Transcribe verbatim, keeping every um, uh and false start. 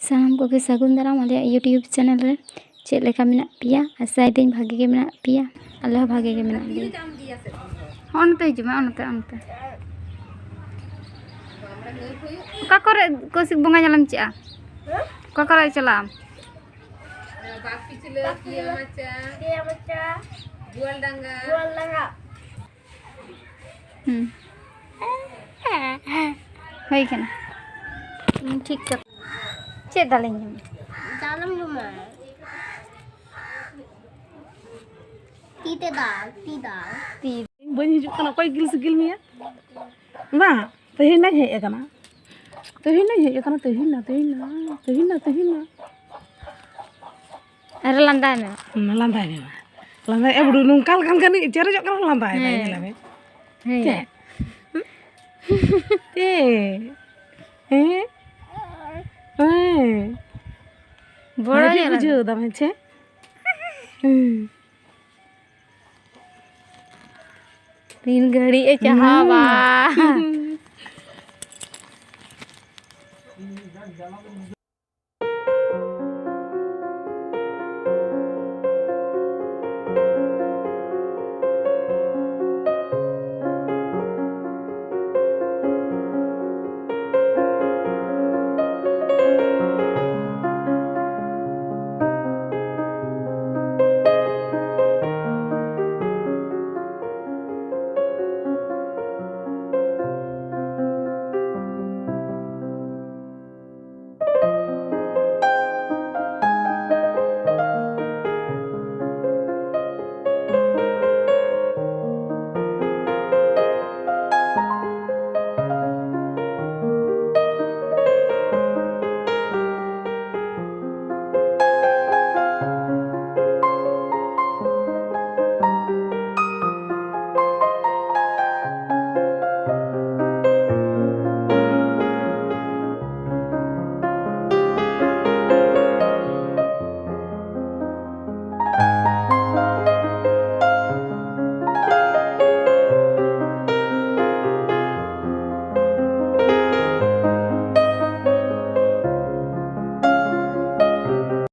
ᱥᱟᱱᱟᱢ ᱠᱚᱜᱮ ᱥᱟᱹᱜᱩᱱ ᱫᱟᱨᱟᱢ ᱟᱞᱮᱭᱟᱜ YouTube ᱪᱮᱱᱮᱞ ᱨᱮ᱾ ᱪᱮᱫ ᱞᱮᱠᱟ ᱢᱮᱱᱟᱜ ᱯᱮᱭᱟ? ᱟᱥᱟᱭᱮᱫᱟᱹᱧ ᱵᱷᱟᱜᱮ ᱜᱮ ᱢᱮᱱᱟᱜ ᱯᱮᱭᱟ᱾ ᱟᱞᱮ ᱦᱚᱸ ᱵᱷᱟᱜᱮ ᱜᱮ ᱢᱮᱱᱟᱜ ᱞᱮᱭᱟ᱾ ᱦᱚᱸ, ᱱᱚᱛᱮ ᱦᱤᱡᱩᱜ ᱢᱮ, ᱱᱚᱛᱮ, ᱱᱚᱛᱮ᱾ ᱚᱠᱟ ᱠᱚᱨᱮ ᱠᱚᱥᱤᱠ ᱵᱚᱸᱜᱟ ᱧᱮᱞᱮᱢ ᱪᱮᱫᱼᱟ? ᱚᱠᱟ ᱠᱚᱨᱮ ᱪᱟᱞᱟᱜ ᱟᱢ? ᱵᱟᱜᱽ ᱯᱤᱪᱷᱞᱟᱹ, ᱯᱤᱭᱟᱹ ᱢᱟᱪᱟ, ᱯᱤᱭᱟᱹ ᱢᱟᱪᱟ, ᱜᱳᱣᱟᱞᱰᱟᱸᱜᱟ᱾ ᱜᱳᱣᱟᱞᱰᱟᱸᱜᱟ᱾ ᱦᱩᱸ᱾ ᱦᱩᱭ ᱠᱟᱱᱟ᱾ ᱦᱩᱸ, ᱴᱷᱤᱠ ᱠᱟᱛᱷᱟ᱾ ᱪᱮᱫ ᱫᱟᱞᱮᱧ ᱡᱚᱢᱟ? ᱫᱟᱞᱮᱢ ᱡᱚᱢᱟ᱾ ᱛᱤ ᱛᱮ ᱫᱟᱞ, ᱛᱤ ᱫᱟᱞ᱾ ᱛᱤ᱾ ᱵᱟᱹᱧ ᱦᱤᱡᱩᱜ ᱠᱟᱱᱟ, ᱚᱠᱚᱭ ᱜᱤᱞ ᱥᱤᱜᱤᱞ ᱢᱮᱭᱟ? ᱵᱟᱝ, ᱛᱮᱦᱮᱧ ᱱᱟᱧ ᱦᱮᱡ ᱟᱠᱟᱱᱟ᱾ ᱛᱮᱦᱮᱧ ᱱᱟᱧ ᱦᱮᱡ ᱟᱠᱟᱱᱟ, ᱛᱮᱦᱮᱧ ᱱᱟ, ᱛᱮᱦᱮᱧ ᱱᱟ, ᱛᱮᱦᱮᱧ ᱱᱟ, ᱛᱮᱦᱮᱧ ᱱᱟ᱾ ᱟᱨ ᱞᱟᱸᱫᱟᱭ ᱢᱮ᱾ ᱦᱩᱸ, ᱞᱟᱸᱫᱟᱭ ᱢᱮ ᱢᱟ᱾ ᱞᱟᱸᱫᱟᱭ, ᱮ ᱵᱩᱰᱷᱩ, ᱱᱚᱝᱠᱟ ᱞᱮᱠᱟᱱ ᱠᱟᱹᱱᱤᱡ ᱪᱮᱨᱮᱡᱚᱜ ᱠᱟᱱᱟ, ᱞᱟᱸᱫᱟᱭ ᱢᱮ, ᱦᱮᱸ᱾ ᱧᱮᱞᱮ ᱢᱮ᱾ ᱦᱮᱸ᱾ ᱪᱮᱫ? ᱮ᱾ ᱦᱮᱸ? ᱦᱮᱸ᱾ ᱵᱚᱲᱚ ᱵᱷᱟᱜᱮ ᱧᱮᱞ ᱵᱩᱡᱷᱟᱹᱣ ᱫᱟᱢ, ᱦᱮᱸ ᱪᱮ? ᱦᱩᱸ᱾ ᱛᱤᱱ ᱜᱷᱟᱹᱲᱤᱡ ᱮ ᱪᱟᱦᱟᱣᱟ᱾ ᱦᱩᱸ᱾